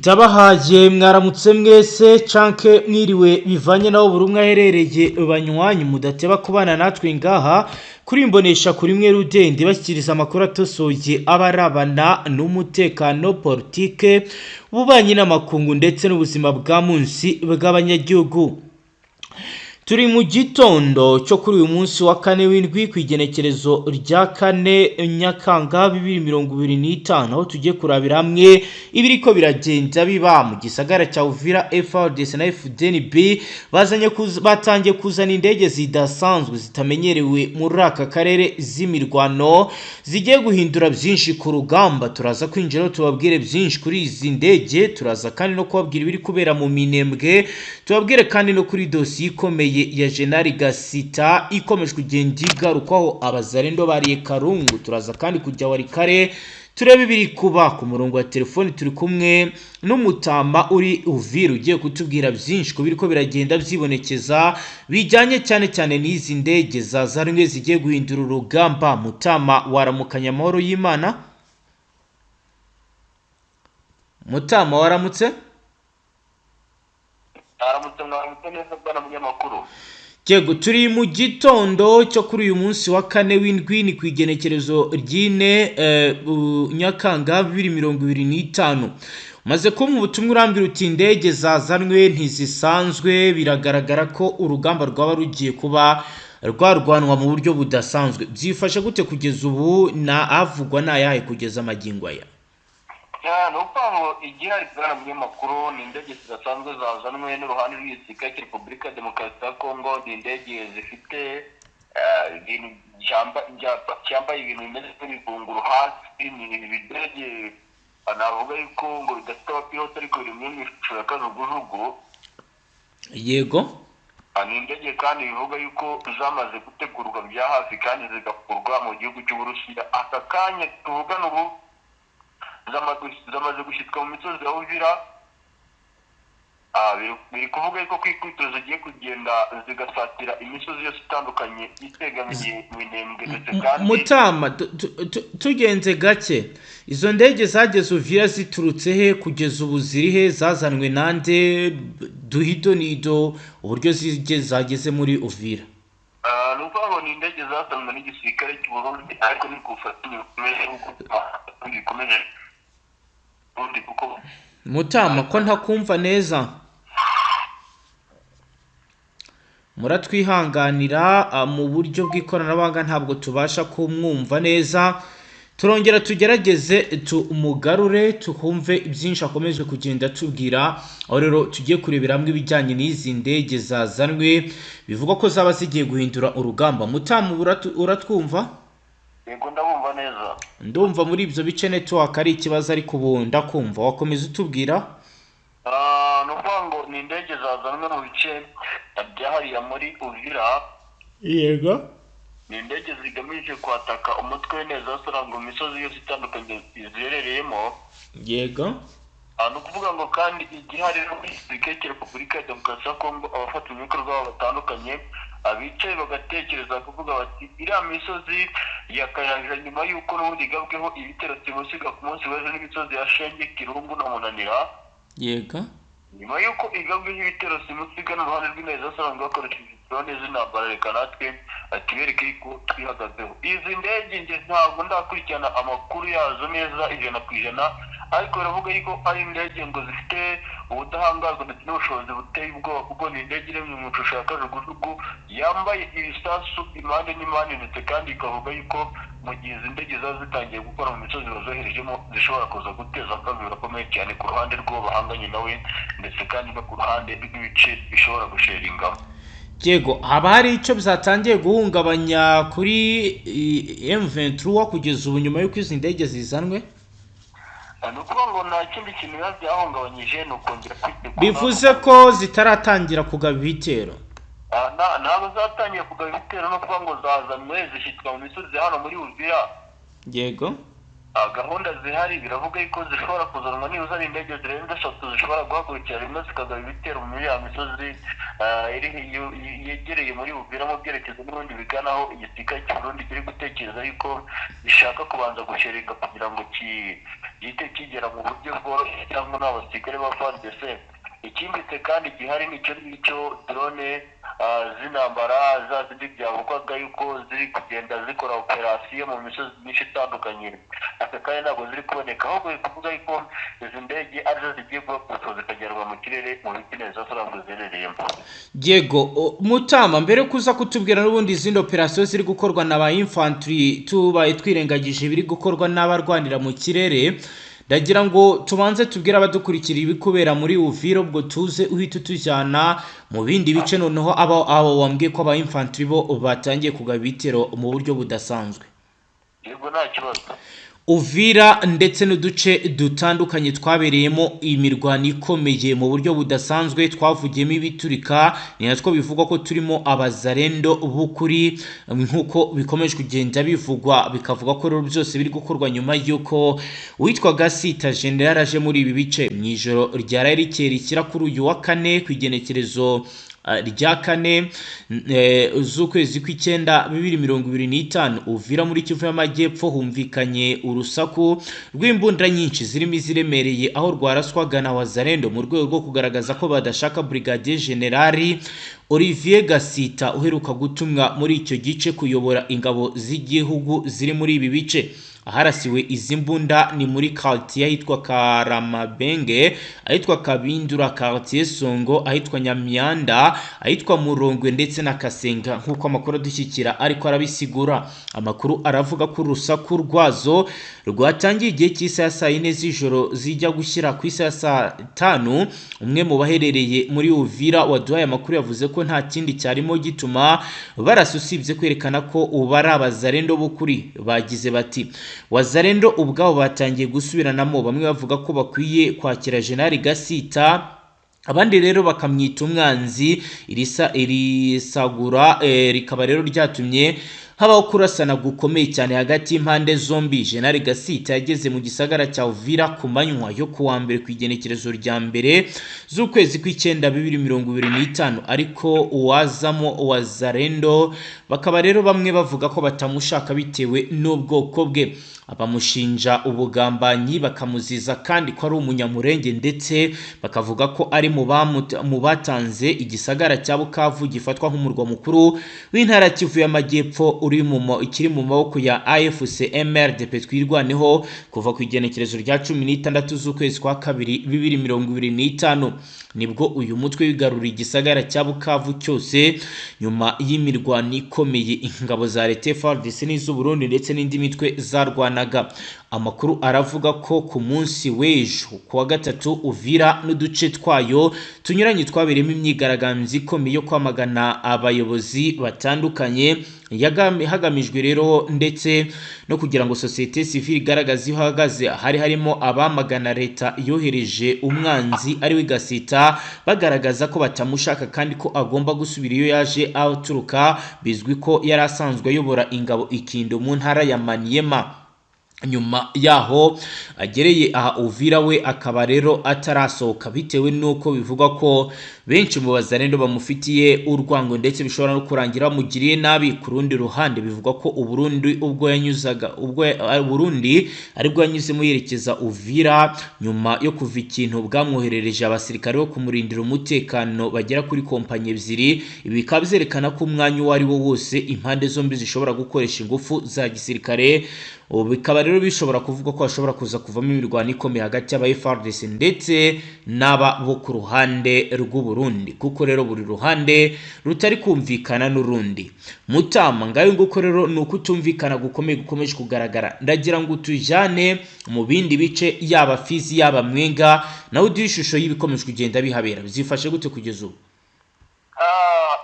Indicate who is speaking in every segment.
Speaker 1: Ndabahaye mwaramutse mwese canke mwiriwe bivanye naho buri umwe aherereye, banywanyi mudateba kubana natwe ngaha kuri imbonesha kuri mwe rudende bashyikiriza amakuru atosoye abarabana n'umutekano, politike, ububanyi n'amakungu ndetse n'ubuzima bwa munsi bw'abanyagihugu. Turi mu gitondo cyo kuri uyu munsi wa kane w'indwi ku igenekerezo rya 4 Nyakanga 2025, aho tugiye kurabira hamwe ibiriko biragenda biba mu gisagara cya Uvira. FARDC na FDNB bazanye batangiye kuzana indege zidasanzwe zitamenyerewe muri aka karere z'imirwano zigiye guhindura byinshi ku rugamba. Turaza kwinjira tubabwire byinshi kuri izi ndege, turaza kandi no kubabwira ibiri kubera mu Minembwe, tubabwire kandi no kuri dosiye ikomeye ya Jenerali Gasita ikomeje kugenda igarukwaho, abazarendo bariye Karungu. Turaza kandi kujya Warikare turebe ibiri kuba. Ku murongo wa telefoni turi kumwe n'umutama uri Uvira ugiye kutubwira byinshi ku biriko biragenda byibonekeza bijyanye cyane cyane n'izi ndege zazanwe zigiye guhindura urugamba. Mutama, waramukanya amahoro y'Imana? Mutama, waramutse?
Speaker 2: Mwaramutse, mwaramutse neza bwana munyamakuru.
Speaker 1: Yego, turi mu gitondo cyo kuri uyu munsi wa kane w'indwi, ni ku igenekerezo ry'ine Nyakanga 2025. Umaze kumpa ubutumwa urambwira uti indege zazanwe ntizisanzwe, biragaragara ko urugamba rwaba rugiye kuba rwarwanwa mu buryo budasanzwe. Byifashe gute kugeza ubu, na avugwa ni ayahe kugeza amagingo aya?
Speaker 2: Ni ukuvuga ngo igihari bwana munyamakuru ni indege zidasanzwe zazanwe n'uruhande rw'igisirikare cya Repubulika ya Demokarasi ya Kongo. Ni indege zifite ibintu cyambaye ibintu bimeze nk'ibigunguru hasi. Ni ibidege navuga yuko ngo bidafite abapilote ariko biri mu ishusho ya kajugujugu. Ni indege kandi bivuga yuko zamaze gutegurwa bya hafi kandi zigakurwa mu gihugu cy'Uburusiya. Aka kanya tuvugana ubu zamaze gushyirwa mu misozi ya Uvira. Biri kuvuga yuko ku ikubitiro zigiye kugenda zigasatira imisozi yose itandukanye itegamiye Minembwe ndetse kandi
Speaker 1: Mutama, tugenze gake, izo ndege zageze Uvira ziturutse he? Kugeza ubu ziri he? Zazanwe nande? Duhido nido uburyo zageze muri Uvira.
Speaker 2: Ni ukuvuga ngo ni indege zazanwe n'igisirikare cy'u Burundi, ariko ni ku bufatanye bukomeje bikomeje Burundi kuko
Speaker 1: Mutama, ko ntakumva neza, muratwihanganira, mu buryo bw'ikoranabuhanga ntabwo tubasha kumwumva neza. Turongera tugerageze tumugarure tukumve byinshi akomeje kugenda tubwira. Aho rero tugiye kurebera hamwe ibijyanye n'izi ndege zazanwe bivugwa ko zaba zigiye guhindura urugamba. Mutama, uratwumva?
Speaker 2: Yego, ndabumva neza.
Speaker 1: Ndumva muri ibyo bice network ari ikibazo, ariko ubu ndakumva, wakomeza utubwira.
Speaker 2: Ni ukuvuga ngo ni indege zazanwe mu bice byahariye muri Uvira. Ni indege zigamije kwataka umutwe w'intezasaranga mu misozi yose itandukanye ziherereyemo. Ni ukuvuga ngo kandi igihari rero muri gisirikare cya Repubulika ya Demokarasi ya Kongo, abafatanyabikorwa babo batandukanye abicaye bagatekereza kuvuga bati iriya misozi ya Kayanja, nyuma y'uko n'ubundi igabweho ibitero simusiga ku munsi w'ejo n'imisozi ya Shenge, Kirungu na Munanira, nyuma y'uko igabweho ibitero simusiga n'uruhande rw'intezasaranga bakoresheje drone z'intambara, reka natwe tubereke ko twihagazeho. Izi ndege nge ntabwo ndakurikirana amakuru yazo neza 100%, ariko biravuga yuko ari indege ngo zifite ubudahangarwa ndetse n'ubushobozi buteye ubwoba, kuko ni indege iremye mu ishusho ya kajugujugu yambaye ibisasu impande n'impande, ndetse kandi ikavuga yuko mu gihe izi ndege ziba zitangiye gukora mu misozi bazoherejemo, zishobora kuza guteza akavuyo gakomeye cyane ku ruhande rw'uwo bahanganye nawe, ndetse kandi no ku ruhande rw'ibice bishobora gusheringamo.
Speaker 1: Yego, haba hari icyo byatangiye guhungabanya kuri M23 kugeza ubu nyuma y'uko izi ndege zizanwe?
Speaker 2: Ni ukuvuga ngo nta kindi kintu biba byahungabanyije, ni ukongera kwitegura.
Speaker 1: Bivuze ko zitaratangira kugaba ibitero?
Speaker 2: Ntabwo zatangiye kugaba ibitero, no kuvuga ngo zazanwe zishyirwa mu misozi hano muri Uvira. Gahunda zihari biravuga yuko zishobora kuzanwa niba ari indege zirenze eshatu zishobora guhagurukira rimwe zikagaba ibitero muri ya misozi iri yegereye muri Uvira mu byerekezo n'ubundi biganaho igisirikare cy'u Burundi kiri gutekereza yuko gishaka kubanza gushereka kugira ngo Gihite kigera mu buryo bworoshye cyangwa n'abasirikare ba FARDC. Ikimbitse kandi gihari nicyo ngicyo, drone z'intambara za zindi byavugwaga yuko ziri kugenda zikora operasiyo mu misozi myinshi itandukanye, aka kanya ntabwo ziri kuboneka, ahubwo biri kuvuga yuko izi ndege arizo zigiye guhagurutswa zikajyanwa mu kirere mu biti neza ngo ziherereyemo.
Speaker 1: Yego, Mutama, mbere yo kuza kutubwira n'ubundi izindi operasiyo ziri gukorwa na ba infantry, tubaye twirengagije ibiri gukorwa n'abarwanira mu kirere, ndagira ngo tubanze tubwire abadukurikira ibikubera muri Uvira, ubwo tuze uhita utujyana mu bindi bice. Noneho abo wambwiye ko aba infantry bo batangiye kugaba ibitero mu buryo budasanzwe.
Speaker 2: Yego, nta kibazo.
Speaker 1: Uvira ndetse n'uduce dutandukanye twabereyemo imirwano ikomeye mu buryo budasanzwe, twavugiyemo ibiturika, ni natwo bivugwa ko turimo abazarendo b'ukuri, nk'uko bikomeje kugenda bivugwa. Bikavuga ko rero byose biri gukorwa nyuma y'uko uwitwa Gasita General aje muri ibi bice mu ijoro rya rikeye rikira kuri uyu wa kane, ku igenekerezo rya 4 z'ukwezi kw'icyenda 2025. Uvira muri Kivu y'Amajyepfo humvikanye urusaku rw'imbunda nyinshi zirimo iziremereye, aho rwaraswaga na Wazarendo mu rwego rwo kugaragaza ko badashaka Brigadier General Olivier Gasita uheruka gutumwa muri icyo gice kuyobora ingabo z'igihugu ziri muri ibi bice. Aharasiwe izi mbunda ni muri quartier ahitwa Karamabenge, ahitwa Kabindura, quartier Songo, ahitwa Nyamyanda, ahitwa Murongwe ndetse na Kasenga, nk'uko amakuru adushyikira ariko arabisigura. Amakuru aravuga ko urusaku rwazo rwatangiye igihe cy'isaha ya saa yine z'ijoro zijya gushyira ku isaha ya saa 5. Umwe mu baherereye muri Uvira waduhaye amakuru yavuze ko nta kindi cyarimo gituma barasa usibye kwerekana ko ubu ari abazarendo b'ukuri. Bagize bati: "Wazarendo ubwabo batangiye gusubiranamo, bamwe bavuga ko bakwiye kwakira General Gasita, abandi rero bakamwita umwanzi." Irisa irisagura rikaba rero ryatumye habaho kurasana gukomeye cyane hagati y'impande zombi. General Gasita yageze mu gisagara cya Uvira ku manywa yo kuwa mbere, ku igenekerezo rya 1 z'ukwezi kw'icyenda 2025, ariko uwazamo Wazarendo bakaba rero bamwe bavuga ko batamushaka bitewe n'ubwoko bwe, abamushinja ubugambanyi, bakamuziza kandi ko ari umunyamurenge, ndetse bakavuga ko ari mu batanze igisagara cya Bukavu gifatwa nk'umurwa mukuru w'intara ya Kivu y'Amajyepfo uri ikiri mu maboko ya AFC MRDP Twirwaneho kuva ku igenekerezo rya 16 z'ukwezi kwa kabiri 2025. Nibwo uyu mutwe wigaruriye igisagara cya Bukavu cyose nyuma y'imirwano ikomeye ingabo za leta FARDC n'iz'u Burundi ndetse n'indi mitwe zarwanaga. Amakuru aravuga ko ku munsi w'ejo ku wa gatatu, Uvira n'uduce twayo tunyuranye twabereyemo imyigaragambyo ikomeye yo kwamagana abayobozi batandukanye, hagamijwe rero ndetse no kugira ngo sosiyete sivile igaragaze aho ihagaze. Hari harimo abamagana leta yohereje umwanzi ari we Gasita, bagaragaza ko batamushaka kandi ko agomba gusubira iyo yaje aturuka. Bizwi ko yari asanzwe ayobora ingabo Ikindo mu ntara ya Maniema. Nyuma yaho agereye aha Uvira, we akaba rero atarasohoka bitewe n'uko bivugwa ko benshi mu bazarendo bamufitiye urwango, ndetse bishobora no kurangira bamugiriye nabi. Ku rundi ruhande, bivugwa ko Uburundi ubwo yanyuzaga ubwo Burundi aribwo yanyuzemo yerekeza Uvira, nyuma yo kuva ikintu bwamwoherereje abasirikare bo kumurindira umutekano bagera kuri kompanyi ebyiri. Ibi bikaba byerekana ko umwanya uwo ari wo wose impande zombi zishobora gukoresha ingufu za gisirikare. Ubu bikaba rero bishobora kuvuga ko hashobora kuza kuvamo imirwano ikomeye hagati y'aba FARDC ndetse n'aba bo ku ruhande rw'u Burundi, kuko rero buri ruhande rutari kumvikana n'urundi. Mutama, ngayo nguko rero ni ukutumvikana gukomeye gukomeje kugaragara. Ndagira ngo tujyane mu bindi bice, yaba Fizi, yaba Mwenga, nawe uduhe ishusho y'ibikomeje kugenda bihabera. Byifashe gute kugeza ubu?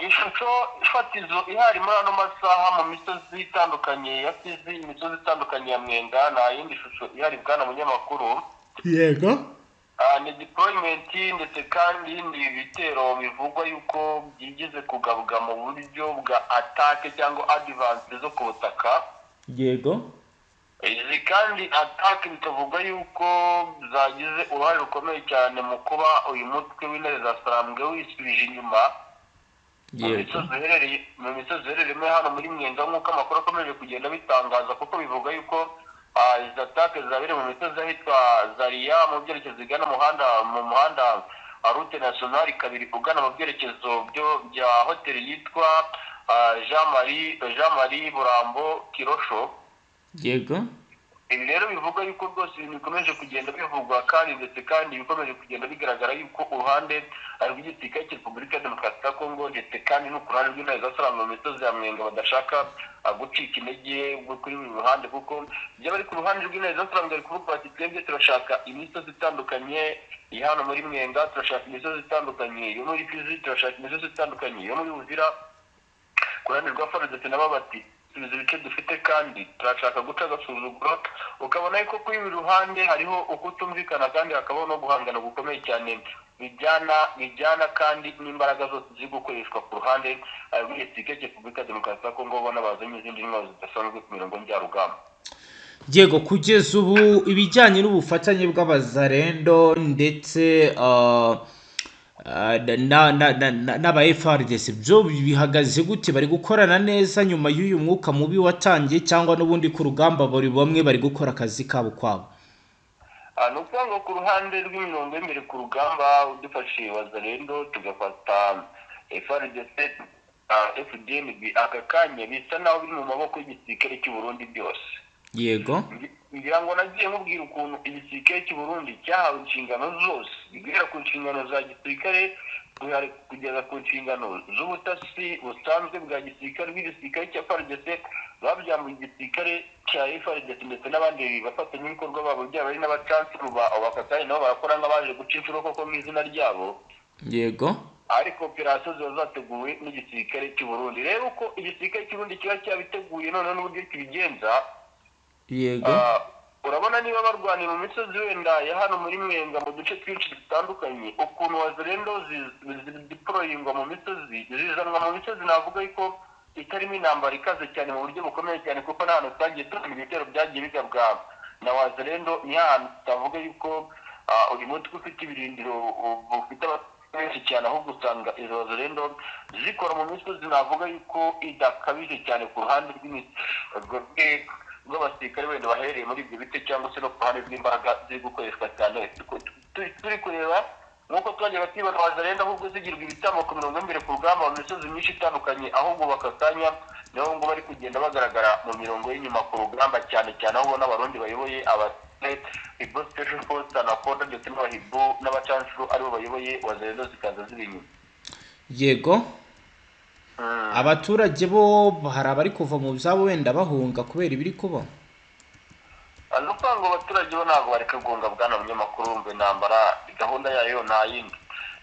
Speaker 2: Ishusho ifatizo ihari muri ano masaha mu misozi itandukanye ya Fizi, imisozi itandukanye ya Mwenga, nta yindi shusho ihari, bwana munyamakuru.
Speaker 1: Yego.
Speaker 2: Ni deployment, ndetse kandi ni ibitero bivugwa yuko byigeze kugabwa mu buryo bwa attaque cyangwa advance zo ku butaka. Izi kandi attaque bikavugwa yuko zagize uruhare rukomeye cyane mu kuba uyu mutwe w'intare za Sarambwe wisubije inyuma mu misozi iherereyemo hano muri Mwenga, nk'uko amakuru akomeje kugenda bitangaza, kuko bivuga yuko Izi attaque zabereye mu misozi ahitwa Zariya mu byerekezo bigana mu muhanda route nationale 2 ugana mu byerekezo bya hoteli yitwa Jean Marie Burambo Kirosho.
Speaker 1: Yego.
Speaker 2: Ibi rero bivuga yuko rwose ibintu bikomeje kugenda bivugwa kandi ndetse kandi bikomeje kugenda bigaragara yuko uruhande rw'igisirikare cya Repubulika ya Demokarasi ya Kongo ndetse kandi no ku ruhande rw'intare za mu misozi ya Mwenga badashaka gucika intege kuri buri ruhande, kuko byaba ari ku ruhande rw'intare za bari kuvuga bati twebwe turashaka imisozi itandukanye iri hano muri Mwenga, turashaka imisozi itandukanye yo muri Fizi, turashaka imisozi itandukanye yo muri Uvira. Ku ruhande rwa FARDC nabo bati subiza ibice dufite kandi turashaka guca agasuzuguro. Ukabona yuko kuri buri ruhande hariho ukutumvikana kandi hakabaho no guhangana gukomeye cyane bijyana kandi n'imbaraga zose ziri gukoreshwa ku ruhande rw'igisirikare cya Repubulika ya Demokarasi ya Kongo, ubona bazanye izindi ntwaro zidasanzwe ku mirongo njyarugamba.
Speaker 1: Yego, kugeza ubu ibijyanye n'ubufatanye bw'abazarendo ndetse n'aba FARDC byo bihagaze gute? Bari gukorana neza nyuma y'uyu mwuka mubi watangiye, cyangwa n'ubundi ku rugamba buri bamwe bari gukora akazi kabo kwabo?
Speaker 2: Ni ukuvuga ngo ku ruhande rw'imirongo y'imbere ku rugamba udufashe wazarendo tugafata FARDC, FDNB, aka kanya bisa naho biri mu maboko y'igisirikare cy'u Burundi byose.
Speaker 1: Yego.
Speaker 2: Ngira ngo nagiye mubwira ukuntu igisirikare cy'u Burundi cyahawe inshingano zose, guhera ku nshingano za gisirikare kugeza ku nshingano z'ubutasi busanzwe bwa gisirikare bw'igisirikare cya FARDC, babyambuye igisirikare cya FARDC ndetse n'abandi bafatanyabikorwa babo, byaba ari n'abacancuro bakatari nabo barakora nk'abaje guca inshuro koko mu izina ryabo.
Speaker 1: Yego.
Speaker 2: Ariko operasiyo ziba zateguwe n'igisirikare cy'u Burundi. Rero uko igisirikare cy'u Burundi kiba cyabiteguye noneho n'uburyo kibigenza.
Speaker 1: Yego.
Speaker 2: Urabona niba barwaniye mu misozi wenda ya hano muri Mwenga mu duce twinshi dutandukanye, ukuntu wazarendo zideployingwa mu misozi, zizanwa mu misozi, navuga yuko itarimo intambara ikaze cyane mu buryo bukomeye cyane, kuko n'ahantu twagiye tubona ibitero byagiye bigabwa na wazarendo ni ahantu tutavuga yuko uyu mutwe ufite ibirindiro ufite benshi cyane, ahubwo usanga izo wazarendo zikora mu misozi navuga yuko idakabije cyane ku ruhande rw'abasirikare wenda baherereye muri ibyo bice, cyangwa se no ku ruhande rw'imbaraga ziri gukoreshwa cyane. Turi kureba nk'uko twajyaga tubibona wazarendo ahubwo zigirwa ibitambo ku mirongo y'imbere ku rugamba mu misozi myinshi itandukanye, ahubwo bakakanya niho ngo bari kugenda bagaragara mu mirongo y'inyuma ku rugamba cyane cyane, aho ubona abarundi bayoboye Hibo Special Force, Anaconda ndetse n'abahibo n'abacancuro aribo bayoboye wazarendo zikaza ziri inyuma.
Speaker 1: Yego. Abaturage bo hari abari kuva mu byabo wenda bahunga kubera ibiri kuba?
Speaker 2: Nukuvuga ngo abaturage bo ntabwo bareka guhunga bwana munyamakuru, wumva intambara gahunda yayo nta yindi.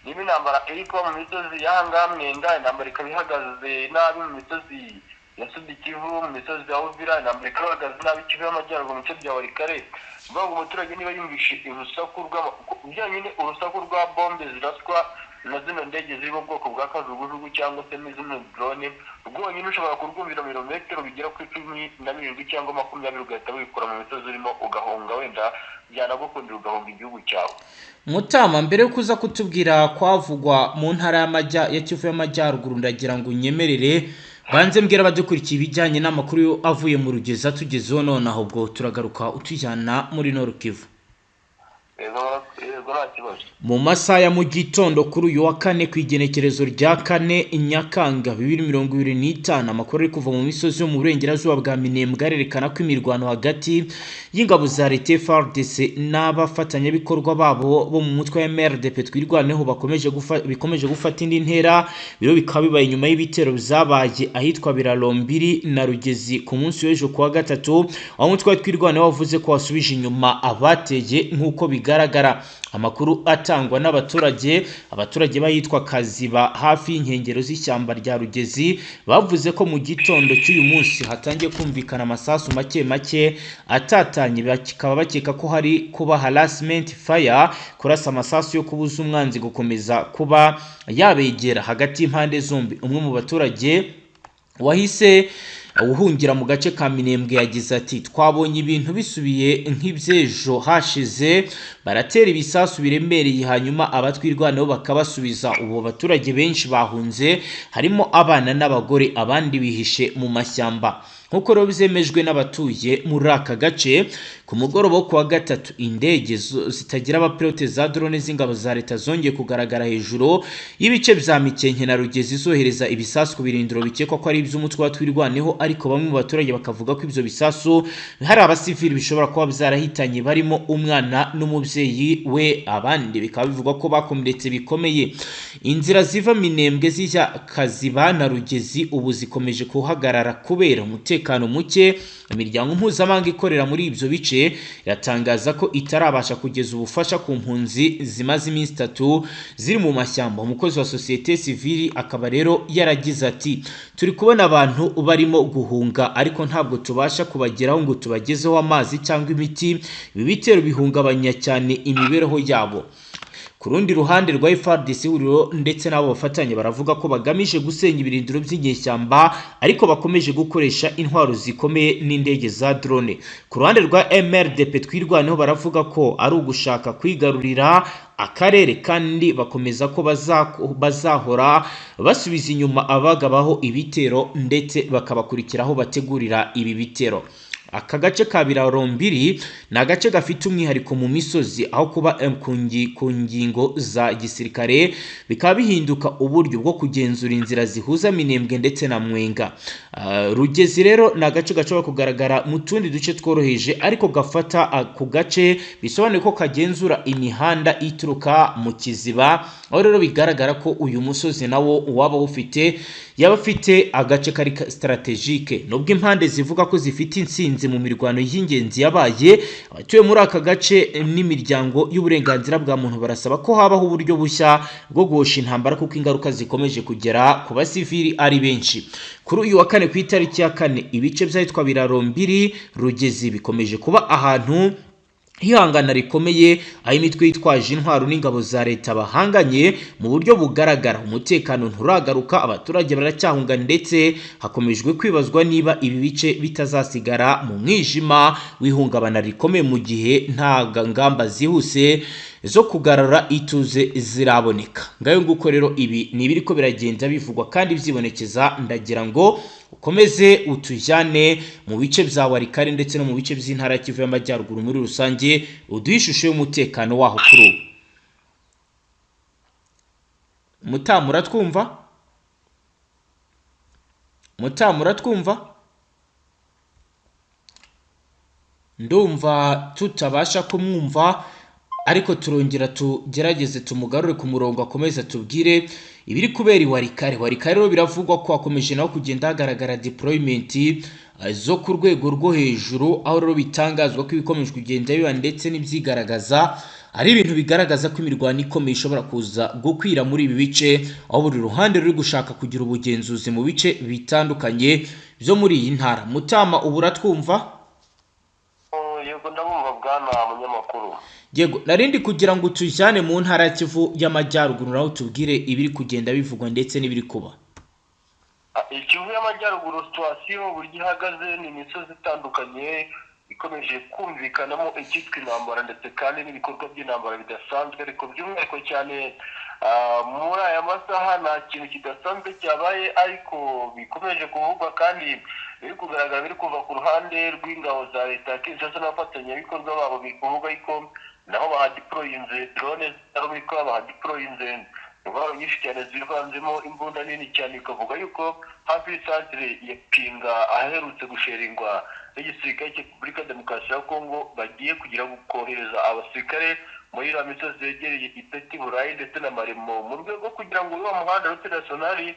Speaker 2: Niba intambara iri kuba mu misozi y'ahangaha Mwenga, intambara ikaba ihagaze nabi mu misozi ya Sud-Kivu, mu misozi ya Uvira, intambara ikaba ihagaze nabi Kivu y'Amajyaruguru mu bice bya Walikale, bivuga ngo umuturage niba yumvishe urusaku byonyine urusaku rwa bombe ziraswa na zino ndege ziri mu bwoko bwa kajugujugu cyangwa se n'izino drone, rwonyine ushobora kurwumvira ibirometero bigera kuri 17 cyangwa 20 ugahita wikura mu misozi urimo ugahunga, wenda byanagukundira ugahunga igihugu cyawe.
Speaker 1: Mutama, mbere yo kuza kutubwira kwavugwa mu ntara ya Kivu y'Amajyaruguru, ndagira ngo unyemerere banze mbwira abadukurikiye ibijyanye n'amakuru avuye mu Rugeza tugezeho none, ahubwo turagaruka utujyana muri Nord Kivu. Mu masaha ya mu gitondo kuri uyu wa kane ku igenekerezo rya 4 Nyakanga 2025, amakuru ari kuva mu misozi yo mu burengerazuba bwa Minembwe arerekana ko imirwano hagati y'ingabo za leta FARDC n'abafatanyabikorwa babo bo mu mutwe wa MRDP twirwaneho bikomeje gufata indi ntera. Biro bikaba bibaye nyuma y'ibitero byabaye ahitwa Birarombiri na Rugezi ku munsi w'ejo kuwa gatatu, aho umutwe wa twirwaneho wavuze ko wasubije inyuma abateye nk'uko bigaragara. Amakuru atangwa n'abaturage, abaturage bahitwa Kaziba hafi y'inkengero z'ishyamba rya Rugezi, bavuze ko mu gitondo cy'uyu munsi hatangiye kumvikana amasasu make make atatanye, bakaba bakeka ko hari kuba harassment fire, kurasa amasasu yo kubuza umwanzi gukomeza kuba yabegera hagati y'impande zombi. Umwe mu baturage wahise uhungira mu gace ka Minembwe yagize ati twabonye ibintu bisubiye nk'ibyejo hashize, baratera ibisasu biremereye hanyuma abatwirwanaho bakabasubiza. Ubu abaturage benshi bahunze, harimo abana n'abagore, abandi bihishe mu mashyamba. Nk'uko rero byemejwe n'abatuye muri aka gace, ku mugoroba wo kuwa gatatu indege zitagira abapilote za drone z'ingabo za leta zongeye kugaragara hejuru y'ibice bya Mikenke na Rugezi zohereza ibisasu ku birindiro bikekwa ko ari iby'umutwe wa Twirwaneho, ariko bamwe mu baturage bakavuga ko ibyo bisasu hari abasivili bishobora kuba byarahitanye, barimo umwana n'umubyeyi we, abandi bikaba bivugwa ko bakomeretse bikomeye. Inzira ziva Minembwe zijya Kaziba na Rugezi ubu zikomeje kuhagarara kubera umutekano muke. Imiryango mpuzamahanga ikorera muri ibyo bice iratangaza ko itarabasha kugeza ubufasha ku mpunzi zimaze iminsi 3 ziri mu mashyamba. Umukozi wa sosiyete sivili akaba rero yaragize ati: turi kubona abantu barimo guhunga, ariko ntabwo tubasha kubageraho ngo tubagezeho amazi cyangwa imiti. Ibi bitero bihungabanya cyane imibereho yabo. Ku rundi ruhande rwa FARDC ihuriro ndetse n'abo bafatanya baravuga ko bagamije gusenya ibirindiro by'inyeshyamba, ariko bakomeje gukoresha intwaro zikomeye n'indege za drone. Ku ruhande rwa MRDP Twirwaneho baravuga ko ari ugushaka kwigarurira akarere, kandi bakomeza ko bazahora basubiza inyuma abagabaho ibitero ndetse bakabakurikiraho bategurira ibi bitero. Aka gace ka Birarombiri ni agace gafite umwihariko mu misozi, aho kuba ku ngingo za gisirikare bikaba bihinduka uburyo bwo kugenzura inzira zihuza Minembwe ndetse na Mwenga. Rugezi rero ni agace gashobora kugaragara mu tundi duce tworoheje, ariko gafata ku gace bisobanuye ko kagenzura imihanda ituruka mu Kiziba, aho rero bigaragara ko uyu musozi nawo waba ufite yaba afite agace kari strategique. Nubwo impande zivuga ko zifite intsinzi mu mirwano y'ingenzi yabaye, abatuye muri aka gace n'imiryango y'uburenganzira bwa muntu barasaba ko habaho uburyo bushya bwo guhosha intambara, kuko ingaruka zikomeje kugera ku basivili ari benshi. Kuri uyu wa kane ku itariki ya 4, ibice byahitwa Birarombiri, Rugezi bikomeje kuba ahantu hihangana rikomeye, aho imitwe yitwaje intwaro n'ingabo za leta bahanganye mu buryo bugaragara. Umutekano nturagaruka, abaturage baracyahunga, ndetse hakomejwe kwibazwa niba ibi bice bitazasigara mu mwijima w'ihungabana rikomeye mu gihe nta ngamba zihuse zo kugarura ituze ziraboneka. Ngayo nguko rero, ibi ni ibiriko biragenda bivugwa kandi byibonekeza. Ndagira ngo ukomeze utujyane mu bice bya Walikale ndetse no mu bice by'intara ya Kivu y'Amajyaruguru muri rusange, uduhe ishusho y'umutekano waho kuri ubu. Mutamura twumva? Mutamura twumva? Ndumva tutabasha kumwumva, ariko turongera tugerageze tumugarure ku murongo akomeze tubwire ibiri kubera i Walikale. Walikale rero biravugwa ko hakomeje naho kugenda hagaragara deployment zo ku rwego rwo hejuru, aho rero bitangazwa ko ibikomeje kugenda biba ndetse n'ibyigaragaza ari ibintu bigaragaza ko imirwano ikomeye ishobora kuza gukwira muri ibi bice, aho buri ruhande ruri gushaka kugira ubugenzuzi mu bice bitandukanye byo muri iyi ntara. Mutama, ubu uratwumva?
Speaker 2: Yego, ndabumva bwana munyamakuru.
Speaker 1: Yego, narindi kugira ngo tujyane mu ntara ya Kivu y'Amajyaruguru naho tubwire ibiri kugenda bivugwa ndetse n'ibiri kuba.
Speaker 2: Kivu y'Amajyaruguru situation uburyo ihagaze ni imisozi itandukanye ikomeje kumvikanamo icyitwa intambara ndetse kandi n'ibikorwa by'intambara bidasanzwe, ariko by'umwihariko cyane muri aya masaha nta kintu kidasanzwe cyabaye, ariko bikomeje kuvugwa kandi biri kugaragara biri kuva ku ruhande rw'ingabo za leta Kinshasa n'abafatanyabikorwa babo, biri kuvuga yuko naho bahadeployinze drone zitarumikwa, bahadeployinze intwaro nyinshi cyane zivanzemo imbunda nini cyane, bikavuga yuko hafi y'isantere ya Pinga aherutse gusheringwa n'igisirikare cya Repubulika Demokarasi ya Kongo bagiye kugira kohereza abasirikare muri iriya misozi yegereye Ipeti, Burayi ndetse na Maremo, mu rwego kugira ngo uwo muhanda route nationale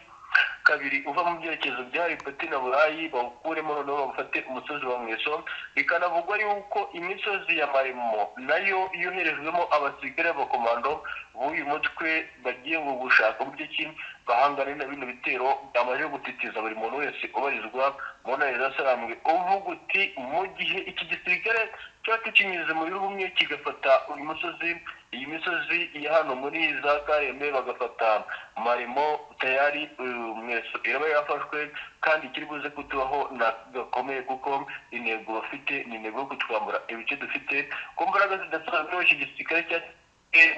Speaker 2: 2 uva mu byerekezo bya Ipeti na Burayi bawukuremo, noneho bawufate umusozi wa Mweso. Bikanavugwa yuko imisozi ya Maremo nayo yoherejwemo abasirikare b'abakomando b'uyu mutwe bagiye ngo gushaka uburyo ki bahangana na bino bitero byamaze gutitiza buri muntu wese ubarizwa mu ntara za Sarambwe. Uvuga uti mu gihe iki gisirikare cyaba kikinyuze mu bihugu bimwe kigafata uyu musozi, iyi misozi ya hano muri za Karembe bagafata Maremo, tayari Mweso iraba yafashwe, kandi ikiri buze kutubaho na gakomeye, kuko intego bafite ni intego yo kutwambura ibice dufite ku mbaraga zidasanzwe. Iki gisirikare cya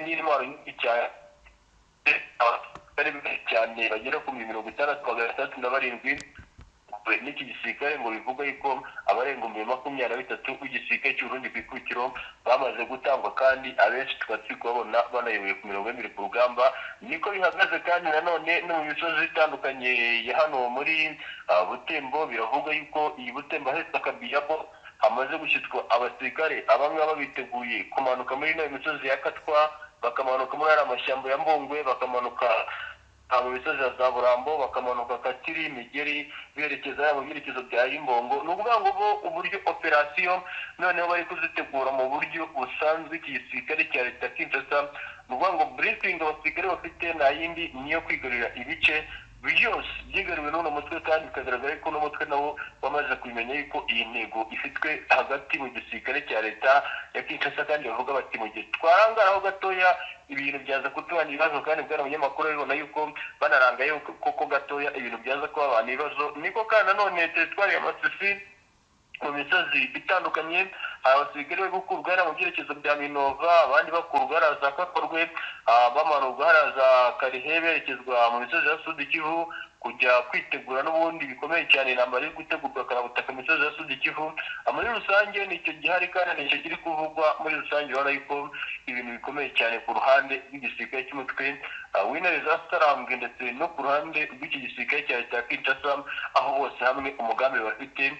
Speaker 2: n'intwaro nyinshi cyane, cyane bagera ku 667 N'iki gisirikare ngo bivuga yuko abarenga 23,000 b'igisirikare cy'u Burundi ku ikubitiro bamaze gutangwa, kandi abenshi tukaba turi kubabona banayoboye ku mirongo y'ibiri ku rugamba. Niko bihagaze kandi nanone no mu misozi itandukanye ya hano muri Butembo. Biravuga yuko iyi Butembo ahetse Akabiyabo hamaze gushyitwa abasirikare, abangaba biteguye kumanuka muri ino misozi ya Katwa, bakamanuka muri ariya mashyamba ya Mbungwe, bakamanuka mu misozi ya za Burambo, bakamanuka Katiri, Migeri, berekeza mu byerekezo bya Imbongo. Ni ukuvuga ngo bo uburyo operasiyo noneho bari kuzitegura mu buryo busanzwe iki gisirikare cya leta Kinshasa, ni ukuvuga ngo briefing abasirikare bafite nta yindi, niyo kwigarurira ibice byose byigaruriwe n'uno mutwe, kandi bikagaragara ko uno mutwe nawo wamaze kumenya yuko iyi ntego ifitwe hagati mu gisirikare cya leta ya Kinshasa. Kandi bavuga bati mu gihe twarangaraho gatoya ibintu byaza kutubana ibibazo, kandi bwana munyamakuru bibona yuko banarangaye koko gatoya ibintu byaza kuba abantu ibibazo. Niko kandi nanone teritwari ya Masisi mu misozi itandukanye hari abasirikare bari gukurwa hariya mu byerekezo bya Minova, abandi bakurwa hariya za Kakorwe, bamanurwa hariya za Karihe berekezwa mu misozi ya Sud Kivu kujya kwitegura n'ubundi bikomeye cyane intambara iri gutegurwa karabutaka mu misozi ya Sud Kivu. Muri rusange nicyo gihari kandi nicyo kiri kuvugwa muri rusange. Urabona yuko ibintu bikomeye cyane ku ruhande rw'igisirikare cy'umutwe w'intare za Sarambwe ndetse no ku ruhande rw'iki gisirikare cya leta ya Kinshasa, aho bose hamwe umugambi bafite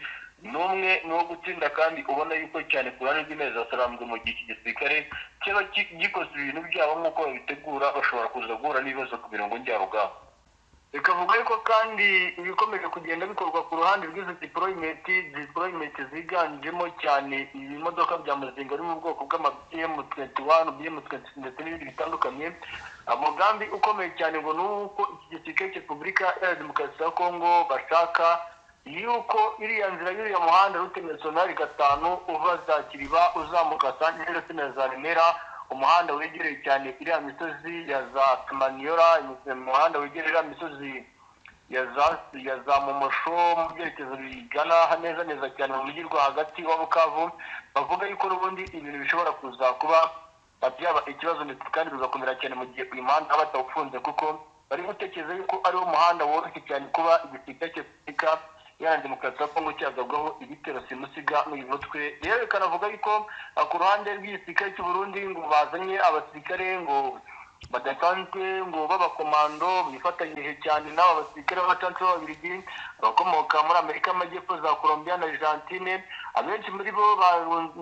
Speaker 2: n'umwe ni uwo gutsinda, kandi ubona yuko cyane ku ruhande rw'intare za Sarambwe mu gihe iki gisirikare kiba gikoze ibintu byabo nk'uko babitegura, bashobora kuza guhura n'ibibazo ku mirongo njyarugamba.
Speaker 3: Bikavuga yuko kandi ibikomeje kugenda bikorwa ku ruhande rw'izo deployment ziganjemo cyane ibimodoka bya Muzinga biri mu bwoko bw'ama BM21, BM20 ndetse n'ibindi bitandukanye. Umugambi ukomeye cyane ngo ni uko iki gisirikare cya Repubulika Iharanira Demokarasi ya Kongo bashaka yuko iriya nzira y'uriya muhanda route nationale 5 uva za Kiriba uzamuka Santere ndetse na za Remera, umuhanda wegereye cyane iriya misozi ya za Kamaniora, umuhanda wegereye iriya misozi ya za Momosho mu byerekezo bigana neza neza cyane mu mujyi rwagati wa Bukavu. Bavuga yuko n'ubundi ibintu bishobora kuza kuba byaba ikibazo ndetse kandi bigakomera cyane mu gihe uyu muhanda batawufunze, kuko bari gutekereza yuko ari wo muhanda woroshye cyane kuba igisirikare cya Repubulika Iharanira Demokarasi ya Kongo cyagabwaho ibitero simusiga n'uyu mutwe. Rero bikanavuga yuko ku ruhande rw'igisirikare cy'u Burundi ngo bazanye abasirikare ngo badasanzwe ngo b'abakomando bifatanyije cyane n'aba basirikare b'abacansi b'Ababiligi bakomoka muri Amerika y'Amajyepfo za Colombia na Argentine. Abenshi muri bo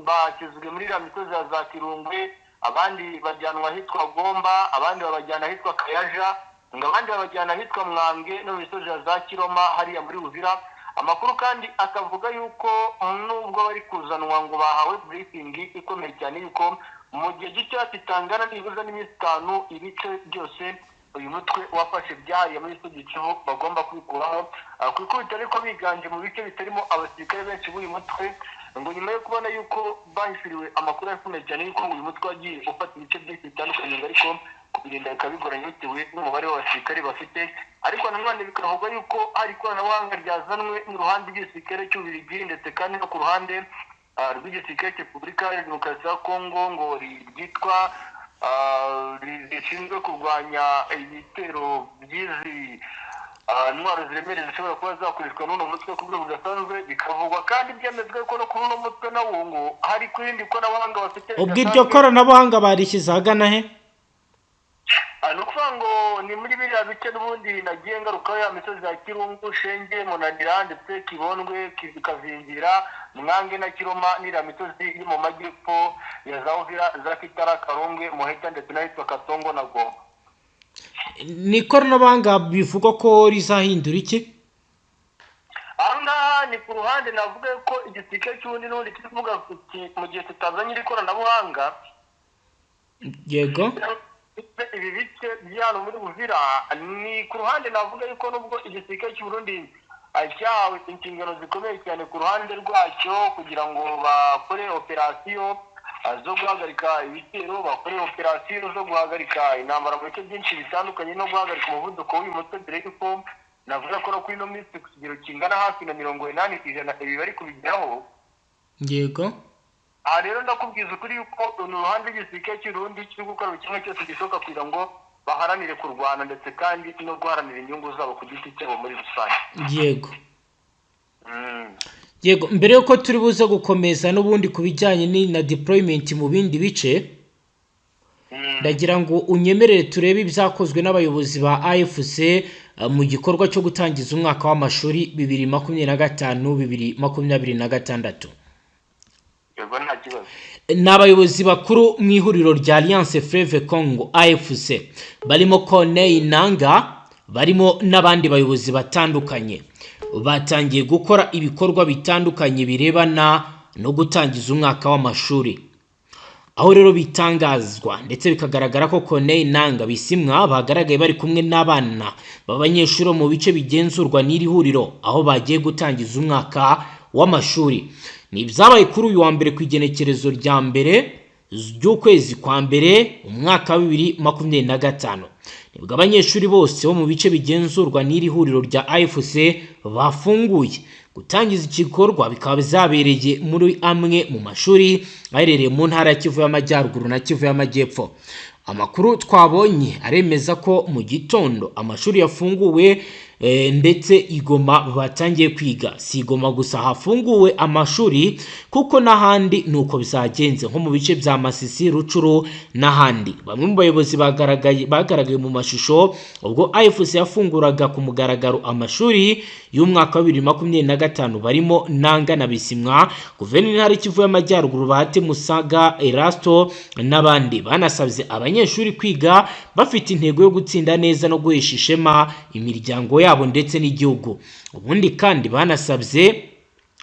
Speaker 3: bashyizwe muri iriya misozi ya za Kirungwe, abandi bajyanwa ahitwa Gomba, abandi babajyana ahitwa Kayaja, ngo abandi babajyana ahitwa Mwange no mu misozi ya za Kiroma hariya muri Uvira. Amakuru kandi akavuga yuko nubwo bari kuzanwa ngo bahawe briefing ikomeye cyane yuko mu gihe gito kitangana nibuza n'iminsi 5 ibice byose uyu mutwe wafashe byahariye muri Sud Kivu bagomba kwikuraho. Ku ikubitiro ariko biganje mu bice bitarimo abasirikare benshi b'uyu mutwe, ngo nyuma yo kubona yuko bahishuriwe amakuru akomeye cyane yuko uyu mutwe wagiye ufata ibice byinshi bitandukanye, ariko kubirinda bikaba bigoranye bitewe n'umubare w'abasirikare bafite. Ariko nanone bikavugwa yuko hari ikoranabuhanga ryazanwe n'uruhande rw'igisirikare cy'Ububiligi ndetse kandi no ku ruhande rw'igisirikare cya Repubulika Iharanira Demokarasi ya Kongo ngo ryitwa rishinzwe kurwanya ibitero by'izi intwaro ziremereye zishobora kuba zakoreshwa n'uno mutwe ku buryo budasanzwe. Bikavugwa kandi byemezwa ko no kuri uno mutwe nawo ngo hari ku rindi koranabuhanga bafite.
Speaker 1: Ubwo iryo koranabuhanga barishyize ahagana he?
Speaker 3: Ni ukuvuga ngo ni muri biriya bice n'ubundi nagiye ngarukaho, ya misozi ya Kirungu, Shenge, Munanira ndetse Kibondwe, Kazingira, Mwange na Kiroma, n'iriya misozi iri mu majyepfo ya za Uvira, za Kitara, Karongwe, Muheta ndetse n'ahitwa Katongo na Goma.
Speaker 1: Ni ikoranabuhanga bivugwa ko rizahindura iki?
Speaker 3: Aha ngaha ni ku ruhande navuga ko igisirikare cy'ubundi n'ubundi kiri kuvuga mu gihe tutazanye iri koranabuhanga.
Speaker 1: Yego.
Speaker 3: Ibi bice byano muri Uvira ni ku ruhande navuga yuko nubwo igisirikare cy'u Burundi cyahawe inshingano zikomeye cyane ku ruhande rwacyo kugira ngo bakore operasiyo zo guhagarika ibitero, bakore operasiyo zo guhagarika intambara mu bice byinshi bitandukanye no guhagarika umuvuduko w'uyu mutwe, dore yuko navuga ko no kuri ino minsi ku kigero kingana hafi na 80% ibi bari kubigeraho.
Speaker 1: Yego.
Speaker 3: Aha rero ndakubwiza ukuri yuko uruhande rw'igisirikare cy'u Burundi kiri gukora buri kimwe cyose gishoboka kugira ngo baharanire kurwana ndetse kandi no guharanira inyungu zabo ku giti cyabo muri rusange.
Speaker 1: Yego. Yego, mbere yuko turi buze gukomeza n'ubundi ku bijyanye na deployment mu bindi bice, ndagira ngo unyemerere turebe ibyakozwe n'abayobozi ba AFC mu gikorwa cyo gutangiza umwaka w'amashuri 2025 2026.
Speaker 2: Yego, nta kibazo.
Speaker 1: Ni abayobozi bakuru mu ihuriro rya Alliance Fleuve Congo AFC, barimo Corneille Nanga, barimo n'abandi bayobozi batandukanye, batangiye gukora ibikorwa bitandukanye birebana no gutangiza umwaka w'amashuri, aho rero bitangazwa ndetse bikagaragara ko Corneille Nanga, Bisimwa bagaragaye bari kumwe n'abana b'abanyeshuri bo mu bice bigenzurwa n'iri huriro, aho bagiye gutangiza umwaka w'amashuri. Ni ibyabaye kuri uyu wa mbere, ku igenekerezo rya 1 ry'ukwezi kwa mbere, umwaka wa 2025, nibwo abanyeshuri bose bo mu bice bigenzurwa n'iri huriro rya AFC bafunguye. Gutangiza igikorwa bikaba byabereye muri amwe mu mashuri aherereye mu ntara ya Kivu y'Amajyaruguru na Kivu y'Amajyepfo. Amakuru twabonye aremeza ko mu gitondo amashuri yafunguwe, ndetse i Goma batangiye kwiga. Si i Goma gusa hafunguwe amashuri, kuko n'ahandi ni uko bizagenze, nko mu bice bya Masisi, Rucuru n'ahandi. Bamwe mu bayobozi bagaragaye mu mashusho ubwo AFC yafunguraga ku mugaragaro amashuri y'umwaka wa 2025, barimo Nanga na Bisimwa, Guverineri Kivu y'Amajyaruguru Bahati Musaga Erasto n'abandi. Banasabye abanyeshuri kwiga bafite intego yo gutsinda neza no guhesha ishema imiryango yabo ndetse n'igihugu. Ubundi kandi banasabye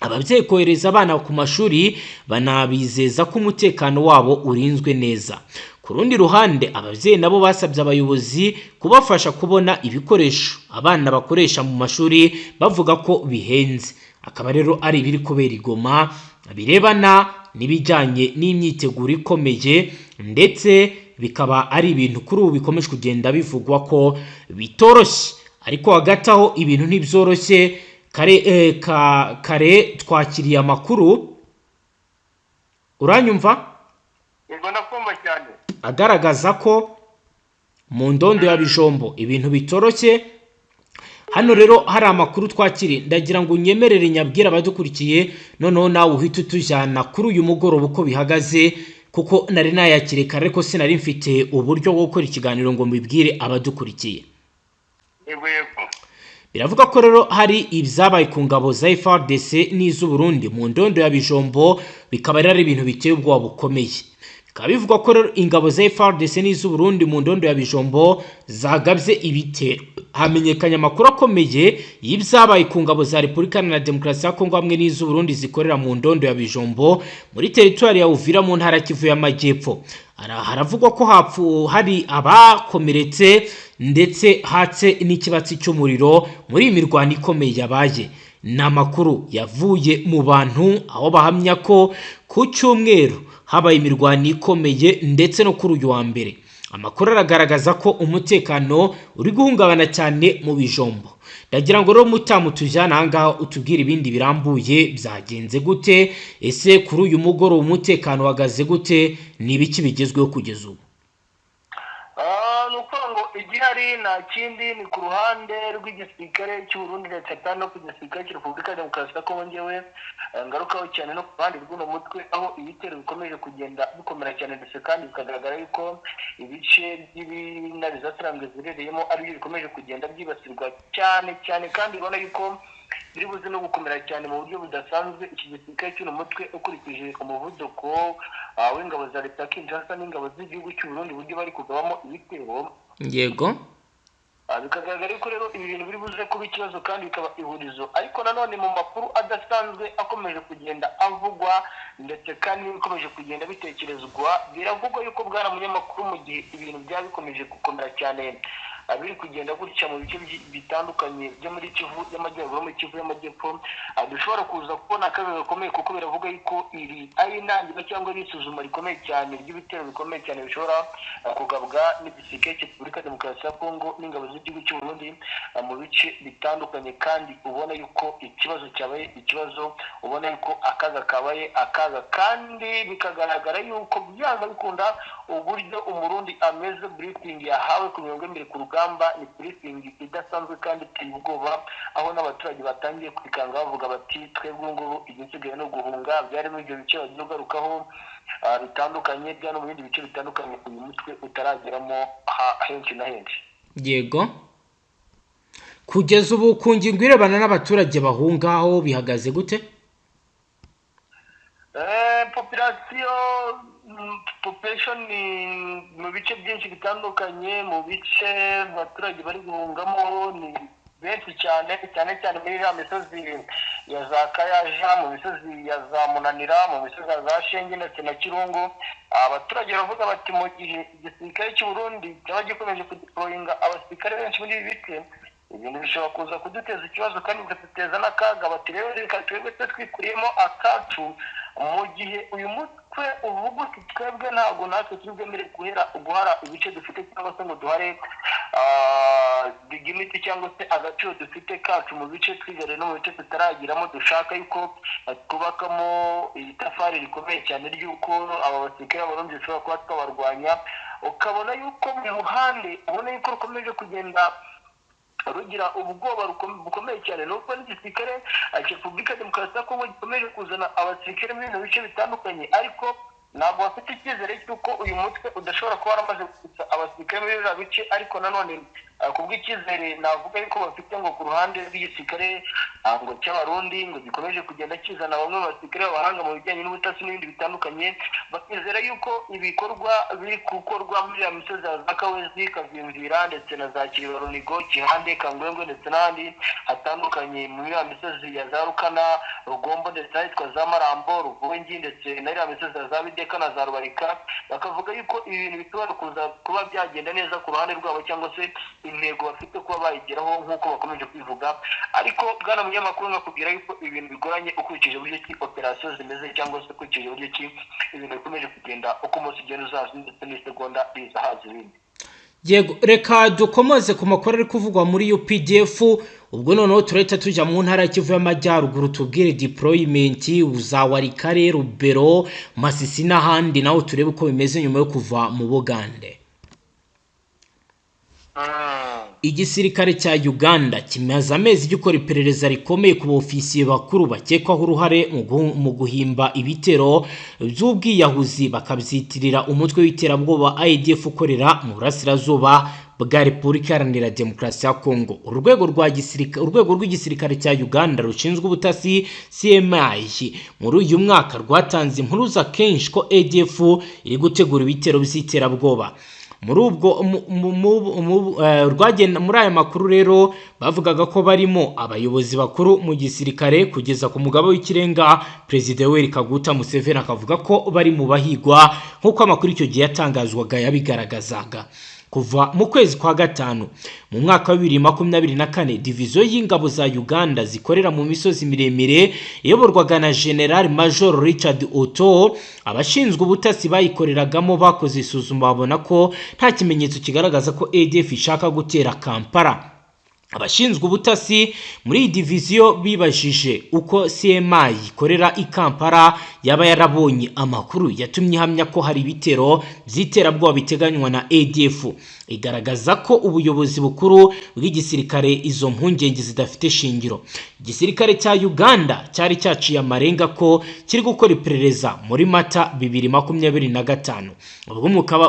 Speaker 1: ababyeyi kohereza abana ku mashuri, banabizeza ko umutekano wabo urinzwe neza. Ku rundi ruhande, ababyeyi nabo basabye abayobozi kubafasha kubona ibikoresho abana bakoresha mu mashuri, bavuga ko bihenze. Akaba rero ari ibiri kubera i Goma birebana n'ibijyanye n'imyiteguro ikomeye, ndetse bikaba ari ibintu kuri ubu bikomeje kugenda bivugwa ko bitoroshye. Ariko hagati aho ibintu ntibyoroshye. Kare twakiriye amakuru, uranyumva?
Speaker 2: Yego, ndakumva cyane.
Speaker 1: Agaragaza ko mu ndondo ya Bijombo ibintu bitoroshye. Hano rero hari amakuru twakiriye, ndagira ngo unyemerere nyabwira abadukurikiye, noneho nawe uhite utujyana kuri uyu mugoroba uko bihagaze, kuko nari nayakiriye kare ariko sinari mfite uburyo bwo gukora ikiganiro ngo mbibwire abadukurikiye.
Speaker 2: Yego yego.
Speaker 1: Biravuga ko rero hari ibyabaye ku ngabo za FARDC n'iz'u Burundi mu ndondo ya Bijombo, bikaba rero ari ibintu biteye ubwoba bukomeye. Bikaba bivugwa ko rero ingabo za FARDC n'iz'u Burundi mu ndondo ya Bijombo zagabye ibitero. Hamenyekanye amakuru akomeye y'ibyabaye ku ngabo za Repubulika Iharanira Demokarasi ya Kongo hamwe n'iz'u Burundi zikorera mu ndondo ya Bijombo muri teritwari ya Uvira mu ntara ya Kivu y'Amajyepfo. Haravugwa ko hapfu hari abakomeretse, ndetse hatse n'ikibatsi cy'umuriro muri iyi mirwano ikomeye yabaye. Ni amakuru yavuye mu bantu, aho bahamya ko ku cyumweru habaye imirwano ikomeye, ndetse no kuri uyu wa mbere. Amakuru aragaragaza ko umutekano uri guhungabana cyane mu Bijombo. Ndagira ngo rero mutamu tujyane aha ngaha, utubwire ibindi birambuye. Byagenze gute? Ese kuri uyu mugoroba umutekano uhagaze gute? Ni ibiki bigezweho kugeza ubu?
Speaker 2: Ni ukuvuga ngo igihari nta kindi, ni ku ruhande rw'igisirikare cy'u Burundi ndetse kandi no ku gisirikare cya Repubulika ya Demokarasi ya Kongo. Ngewe ngarukaho cyane no ku ruhande rw'uno mutwe, aho ibitero bikomeje kugenda bikomera cyane, ndetse kandi bikagaragara yuko ibice by'ibintare zatarambwe ziherereyemo aribyo bikomeje kugenda byibasirwa cyane cyane, kandi ubona yuko biri buze no gukomera cyane mu buryo budasanzwe. Iki gisirikare cy'uno mutwe, ukurikije umuvuduko w'ingabo za leta ya Kinshasa n'ingabo z'igihugu cy'u Burundi, uburyo bari kugabamo ibitero, bikagaragara ko rero ibi bintu biri buze kuba ikibazo kandi bikaba ihurizo. Ariko nanone mu makuru adasanzwe akomeje kugenda avugwa, ndetse kandi bikomeje kugenda bitekerezwa, biravugwa yuko, bwana munyamakuru, mu gihe ibintu byaba bikomeje gukomera cyane, biri kugenda gutya mu bice bitandukanye byo muri Kivu y'Amajyaruguru, muri Kivu y'Amajyepfo, dushobora kuza kubona akaga gakomeye, kuko biravuga yuko iri ari intangiriro cyangwa ari isuzuma rikomeye cyane ry'ibitero bikomeye cyane bishobora kugabwa n'igisirikare cya Repubulika ya Demokarasi ya Kongo n'ingabo z'igihugu cy'u Burundi mu bice bitandukanye. Kandi ubona yuko ikibazo cyabaye ikibazo, ubona yuko akaga kabaye akaga, kandi bikagaragara yuko byanga bikunda uburyo Umurundi ameze, briefing yahawe ku mirongo y'imbere ku rugamba. rugamba. Ni briefing idasanzwe kandi iteye ubwoba, aho n'abaturage batangiye kwikanga bavuga bati: "Twebwe ubu ngubu igisigaye no guhunga." Byari muri ibyo bice bagiye ugarukaho bitandukanye, bya no mu bindi bice bitandukanye uyu mutwe utarageramo henshi na henshi.
Speaker 1: Yego, kugeza ubu ku ngingo irebana n'abaturage bahungaho bihagaze gute?
Speaker 2: Population mu bice byinshi bitandukanye, mu bice abaturage bari guhungamo ni benshi cyane, cyane cyane muri iriya misozi ya za Kayaja, mu misozi ya za Munanira, mu misozi ya za Shenge ndetse na Kirungu. Abaturage baravuga bati: "Mu gihe igisirikare cy'u Burundi cyaba gikomeje kudeployinga abasirikare benshi muri ibi bice, ibintu bishobora kuza kuduteza ikibazo kandi bikaduteza n'akaga." Bati: "Rero reka twebwe tube twikuriyemo akacu, mu gihe uyu mutwe uvuga uti twebwe ntabwo natwe turi bwemere guhara ibice dufite cyangwa se ngo duhare dignity cyangwa se agaciro dufite kacu mu bice twigaruriye no mu bice tutaragiramo, dushaka yuko twubakamo itafari rikomeye cyane ry'uko aba basirikare b'Abarundi dushobora kuba twabarwanya." Ukabona yuko buri ruhande ubona yuko rukomeje kugenda rugira ubwoba bukomeye cyane, nubwo n'igisirikare cya Repubulika Demokarasi ya Kongo gikomeje kuzana abasirikare muri bino bice bitandukanye, ariko ntabwo bafite icyizere cy'uko uyu mutwe udashobora kuba waramaze gusa abasirikare muri biriya bice. Ariko nanone kubw'icyizere navuga yuko bafite ngo ku ruhande rw'igisirikare ngo cy'Abarundi ngo gikomeje kugenda kizana bamwe mu basirikare b'abahanga mu bijyanye n'ubutasi n'ibindi bitandukanye, bakizera yuko ibikorwa biri gukorwa muri iriya misozi ya za Kawezi, Kavimvira ndetse na za Kiriba, Runigo, Kihande, Kangwengwe ndetse n'ahandi hatandukanye muri iriya misozi ya za Rukana, Rugombo ndetse n'ahitwa za Marambo, Ruvungi ndetse na iriya misozi ya za Bideka na za Rubarika, bakavuga yuko ibi bintu bishobora kuza kuba byagenda neza ku ruhande rwabo cyangwa se intego bafite kuba bayigeraho nk'uko bakomeje kwivuga. Ariko bwana munyamakuru, nkakubwira yuko ibintu bigoranye ukurikije uburyo ki operasiyo zimeze cyangwa se ukurikije uburyo ki ibintu bikomeje kugenda, uko umunsi ugenda uzaza ndetse n'isegonda riza haza ibindi.
Speaker 1: Yego, reka dukomoze ku makuru ari kuvugwa muri UPDF. Ubwo noneho turahita tujya mu ntara ya Kivu y'Amajyaruguru, tubwire deployment za Walikale, Rubero, Masisi n'ahandi, naho turebe uko bimeze nyuma yo kuva mu Bugande. Igisirikare cya Uganda kimaze amezi gikora iperereza rikomeye ku bofisiye bakuru bakekwaho uruhare mu guhimba ibitero by'ubwiyahuzi bakabyitirira umutwe w'iterabwoba ADF ukorera mu burasirazuba bwa Repubulika Iharanira Demokarasi ya Kongo. Urwego rwa gisirikare, urwego rw'igisirikare cya Uganda rushinzwe ubutasi CMI, muri uyu mwaka rwatanze impuruza kenshi ko ADF iri gutegura ibitero by'iterabwoba. Muri ubwo rwagenda muri aya makuru rero bavugaga ko barimo abayobozi bakuru mu gisirikare kugeza ku mugaba w'ikirenga, Perezida Yoweri Kaguta Museveni, akavuga ko bari mu bahigwa nk'uko amakuru icyo gihe yatangazwaga yabigaragazaga. Kuva mu kwezi kwa gatanu mu mwaka wa 2024, diviziyo y'ingabo za Uganda zikorera mu misozi miremire iyoborwaga na General Major Richard Otto, abashinzwe ubutasi bayikoreragamo bakoze isuzuma babona ko nta kimenyetso kigaragaza ko ADF ishaka gutera Kampala. Abashinzwe ubutasi muri iyi diviziyo bibajije uko CMI ikorera i Kampala yaba yarabonye amakuru yatumye ihamya ko hari ibitero by'iterabwoba biteganywa na ADF, igaragaza ko ubuyobozi bukuru bw'igisirikare izo mpungenge zidafite shingiro. Igisirikare cya Uganda cyari cyaciye amarenga ko kiri gukora iperereza muri Mata 2025, ubwo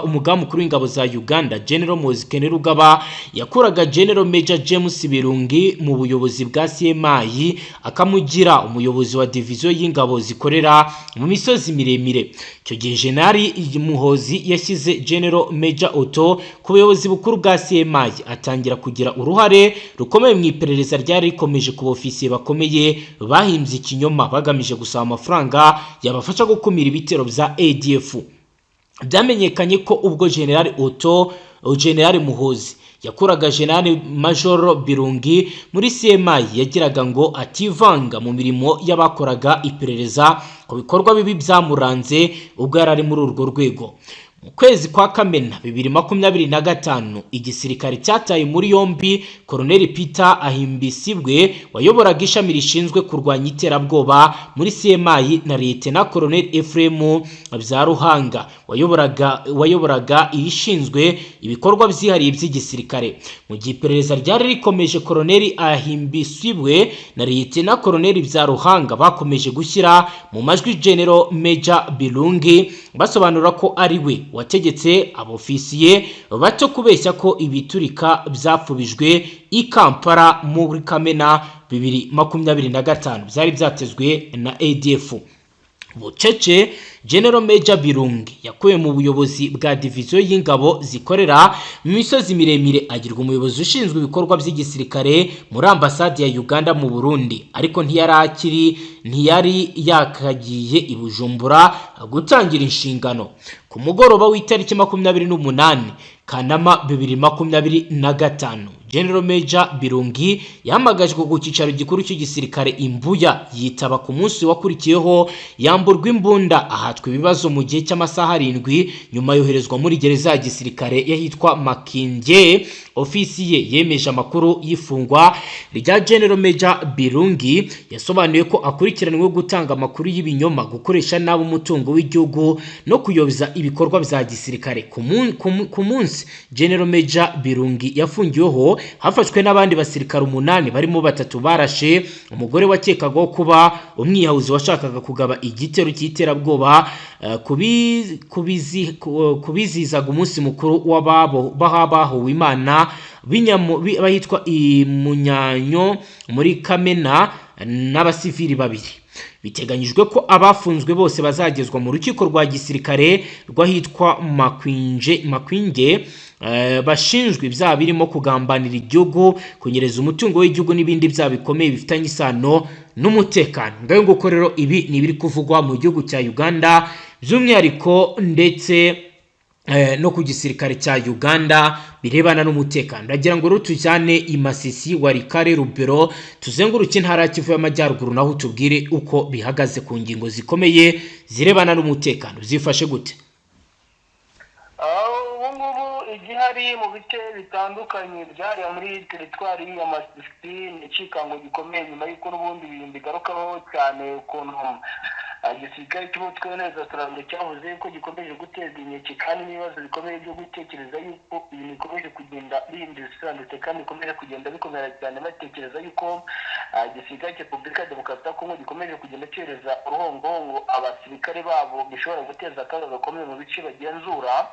Speaker 1: umugaba mukuru w'ingabo za Uganda, General Muhoozi Kainerugaba, yakuraga General Major James Birungi mu buyobozi bwa CMI akamugira umuyobozi wa diviziyo y'ingabo zikorera mu misozi miremire. Icyo gihe General Muhoozi yashyize General Major Otto ku buyobozi bukuru bwa CMI, atangira kugira uruhare rukomeye mu iperereza ryari rikomeje ku bofisiye bakomeye bahimbye ikinyoma bagamije gusaba amafaranga yabafasha gukumira ibitero bya ADF. Byamenyekanye ko ubwo General Otto, General Muhoozi yakuraga General Major Birungi muri CMI, yagiraga ngo ativanga mu mirimo y'abakoraga iperereza ku bikorwa bibi byamuranze ubwo yari ari muri urwo rwego. Mu kwezi kwa Kamena 2025, igisirikare cyataye muri yombi Colonel Peter Ahimbisibwe wayoboraga ishami rishinzwe kurwanya iterabwoba muri CMI na Lieutenant Colonel Ephraim Byaruhanga wayoboraga irishinzwe ibikorwa byihariye by'igisirikare. Mu gihe iperereza ryari rikomeje, Colonel Ahimbisibwe na Lieutenant Colonel Byaruhanga bakomeje gushyira mu majwi General Major Birungi, basobanura ko ari we wategetse abofisiye bato kubeshya ko ibiturika byapfubijwe i Kampala muri Kamena 2025 byari byatezwe na ADF. Bucece, General Major Birungi yakuwe mu buyobozi bwa diviziyo y'ingabo zikorera mu misozi miremire, agirwa umuyobozi ushinzwe ibikorwa by'igisirikare muri ambasade ya Uganda mu Burundi, ariko ntiyari yakagiye i Bujumbura gutangira inshingano. Ku mugoroba w'itariki 28 Kanama 2025, General Major Birungi yahamagajwe ku cyicaro gikuru cy'igisirikare Imbuya, yitaba. Ku munsi wakurikiyeho yamburwa imbunda, ahatwa ibibazo mu gihe cy'amasaha 7, nyuma yoherezwa muri gereza ya gisirikare y'ahitwa Makindye. Ofisi ye yemeje amakuru y'ifungwa rya General Major Birungi. Yasobanuye ko akurikiranyweho gutanga amakuru y'ibinyoma, gukoresha nabi umutungo w'igihugu no kuyobya ibikorwa bya gisirikare. Ku munsi General Major Birungi yafungiweho, hafashwe n'abandi basirikare umunani, barimo batatu barashe umugore wakekagaho kuba umwiyahuzi washakaga kugaba igitero cy'iterabwoba kubizizaga umunsi mukuru w'ababo bahawe Imana bahitwa i Munyanyo muri Kamena, n'abasivili babiri. Biteganyijwe ko abafunzwe bose bazagezwa mu rukiko rwa gisirikare rw'ahitwa Makwinge, bashinjwa ibyaha birimo kugambanira igihugu, kunyereza umutungo w'igihugu n'ibindi byaha bikomeye bifitanye isano n'umutekano. Ngayo nguko rero, ibi ni ibiri kuvugwa mu gihugu cya Uganda by'umwihariko, ndetse no ku gisirikare cya Uganda birebana n'umutekano. Ndagira ngo rero tujyane i Masisi, Walikale, Rubero, tuzenguruke intara ya Kivu y'Amajyaruguru, naho tubwire uko bihagaze ku ngingo zikomeye zirebana n'umutekano. Zifashe gute?
Speaker 3: Ubu ngubu igihari mu bice bitandukanye byariya muri teritwari ya Masisi ni icikango gikomeye, nyuma y'uko n'ubundi ibintu bigarukaho cyane ukuntu igisirikare cy'umutwe w'intezasirangwe cyavuze ko gikomeje guterwa inkeke kandi n'ibibazo bikomeye byo gutekereza yuko ibintu bikomeje kugenda bihindura isura, ndetse kandi bikomeje kugenda bikomera cyane, batekereza yuko igisirikare cya Repubulika ya Demokarasi ya Kongo gikomeje kugenda cyohereza uruhongohongo abasirikare babo, bishobora guteza akaga gakomeye mu bice bagenzura.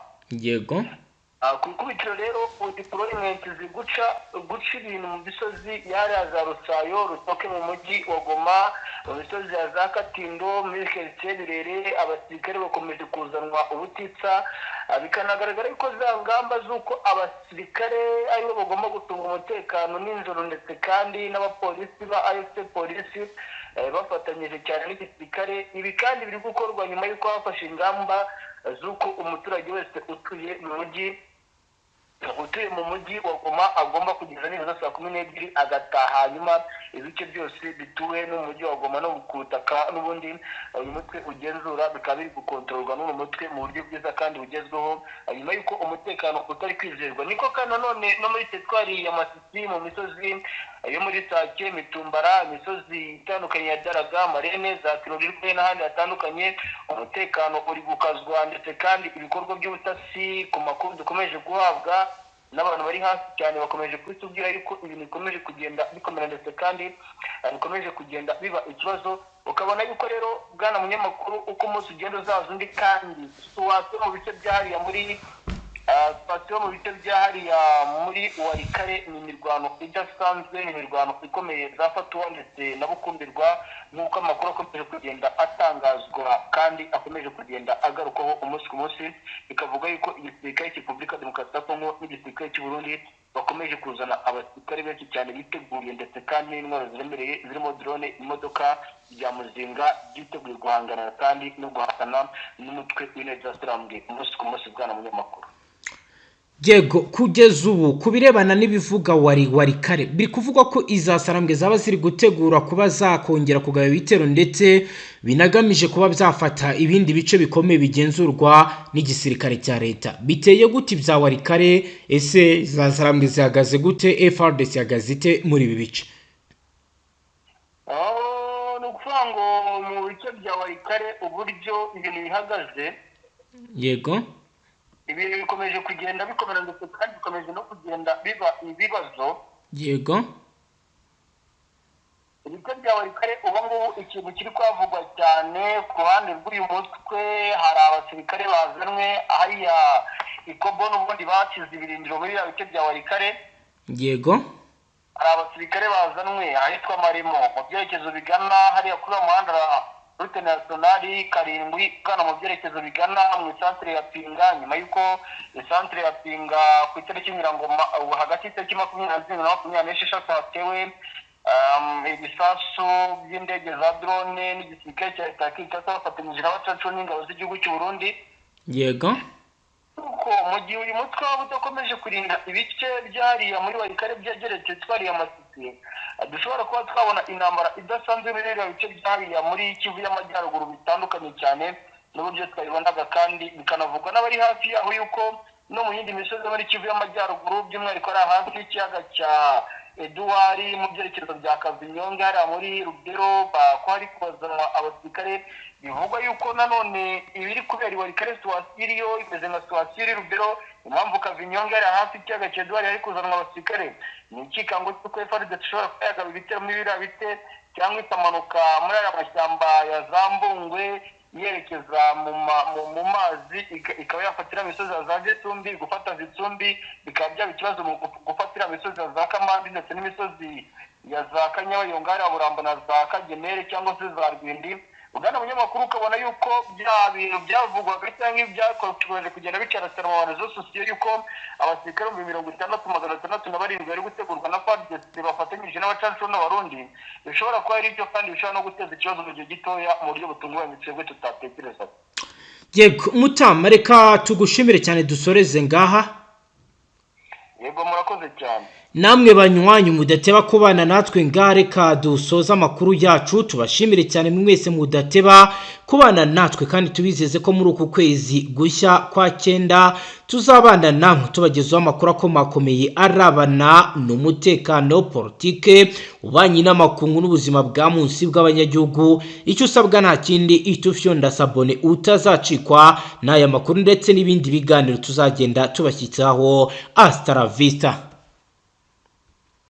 Speaker 3: Ku ikubitiro rero deployment ziguca guca ibintu mu misozi yariya za Rusayo, Rutoke, mu mujyi wa Goma, mu misozi ya za Katindo, muri karitsiye Birere, abasirikare bakomeje kuzanwa ubutitsa. Bikanagaragara yuko za ngamba z'uko abasirikare aribo bagomba gucunga umutekano nijoro, ndetse kandi n'abapolisi ba AFC polisi bafatanyije cyane n'igisirikare. Ibi kandi biri gukorwa nyuma y'uko hafashe ingamba z'uko umuturage wese utuye mu mujyi wa Goma agomba kugeza nibura saa 12 agataha, hanyuma ibice byose bituwe n'umujyi wa Goma no ku butaka n'ubundi uyu mutwe ugenzura bikaba biri gukontororwa n'uyu mutwe mu buryo bwiza kandi bugezweho, nyuma y'uko umutekano utari kwizerwa. Niko kandi nanone no muri teritwari ya Masisi, mu misozi yo muri Sake, Mitumbara, imisozi itandukanye ya Daraga, Marene, za Kirorirwe n'ahandi hatandukanye, umutekano uri gukazwa, ndetse kandi ibikorwa by'ubutasi, ku makuru dukomeje guhabwa n'abantu bari hafi cyane, bakomeje kubitubwira yuko ibintu bikomeje kugenda bikomera, ndetse kandi bikomeje kugenda biba ikibazo. Ukabona yuko rero, bwana munyamakuru, uko umunsi ugenda uzaza undi, kandi situation mu bice byahariya muri situation mu bice byahariya muri Walikale ni imirwano idasanzwe, ni imirwano ikomeye za Fatuwa ndetse na Bukumbirwa, nk'uko amakuru akomeje kugenda atangazwa kandi akomeje kugenda agarukwaho umunsi ku munsi. Bikavuga yuko igisirikare cya Repubulika Demokarasi ya Kongo n'igisirikare cy'u Burundi bakomeje kuzana abasirikare benshi cyane biteguye, ndetse kandi n'intwaro ziremereye zirimo drone, imodoka bya muzinga, byiteguye guhangana kandi no guhatana n'umutwe w'intezasirambwe umunsi ku munsi, bwana munyamakuru.
Speaker 1: Yego, kugeza ubu ku birebana n'ibivuga wari wari kare, biri kuvugwa ko iza Sarambwe zaba ziri gutegura kuba zakongera kugaba ibitero, ndetse binagamije kuba byafata ibindi bice bikomeye bigenzurwa n'igisirikare cya leta. Biteye gute ibya Warikare? Ese za Sarambwe zihagaze gute? FARDC ihagaze ite muri ibi bice?
Speaker 2: Ni ukuvuga ngo mu bice bya Warikare, uburyo ibintu bihagaze, ibintu bikomeje kugenda bikomera, ndetse kandi bikomeje no kugenda biba ibibazo. Ibice bya Warikare ubu ngubu, ikintu kiri kwavugwa cyane ku ruhande rw'uyu mutwe, hari abasirikare bazanwe hariya ikobo, n'ubundi basize ibirindiro muri biriya bice bya Warikare. Hari abasirikare bazanwe ahitwa Marimo, mu byerekezo bigana hariya kuri uwo muhanda route nationale 7, ugana mu byerekezo bigana mu isantere ya Pinga, nyuma y'uko isantere ya Pinga ku itariki mirongo hagati y'itariki 27 na 26 hatewe ibisasu by'indege za drone n'igisirikare cya leta ya Kinshasa bafatanyije n'abacancuro n'ingabo z'igihugu cy'u Burundi. Kuko mu gihe uyu mutwe waba udakomeje kurinda ibice byariya muri Warikare byegereye twariya Masisi, dushobora kuba twabona intambara idasanzwe muri biriya bice byariya muri Kivu y'Amajyaruguru, bitandukanye cyane n'uburyo twabibonaga. Kandi bikanavugwa n'abari hafi yaho yuko no mu yindi misozi muri Kivu y'Amajyaruguru, by'umwihariko ari hafi y'ikiyaga cya Eduwari, mu byerekezo bya Kavinyonge, hariya muri Rubero, ko hari kuzanwa abasirikare. Bivugwa yuko nanone ibiri kubera i Warikare, situation yo imeze nka situation iri Rubero. Impamvu Kavinyonge, hariya hafi y'ikiyaga cya Eduwari, hari kuzanwa abasirikare ni ikikango cy'uko FARDC ishobora kuba yagaba ibitero muri biriya bice, cyangwa ikamanuka muri aya mashyamba ya za Mbungwe yerekeza mu mazi, ikaba yafatira imisozi ya za Gicumbi. Gufata Gicumbi bikaba byaba ikibazo mu gufatira imisozi ya za Kamandi, ndetse n'imisozi ya za Kanyabayonga, hariya Burambo na za Kagemere cyangwa se za Rwindi. Ugana umunyamakuru, ukabona yuko bya bintu byavugwaga cyangwa ibyakomeje kugenda bicaracara mu bantu sociaux, yuko abasirikare 60,607 bari gutegurwa na FARDC bafatanyije n'abacancuro n'Abarundi, bishobora kuba ari ibyo, kandi bishobora no guteza ikibazo mu gihe gitoya mu buryo butunguranye twebwe tutatekerezaga.
Speaker 1: Yego mutama, reka tugushimire cyane, dusoreze ngaha.
Speaker 2: Yego, murakoze cyane.
Speaker 1: Namwe banywanyi mudateba kubana natwe ngaha, reka dusoze amakuru yacu. Tubashimire cyane mwese mudateba kubana natwe, kandi tubizeze ko muri uku kwezi gushya kwa cyenda tuzabana namwe, tubagezaho amakuru akomakomeye arabana n'umutekano, politike, ububanyi n'amakungu n'ubuzima bwa munsi bw'abanyagihugu. Icyo usabwa nta kindi, ihita ufyonda s'abonner, utazacikwa n'aya makuru ndetse n'ibindi biganiro tuzagenda tubashyitsaho. Hasta la vista.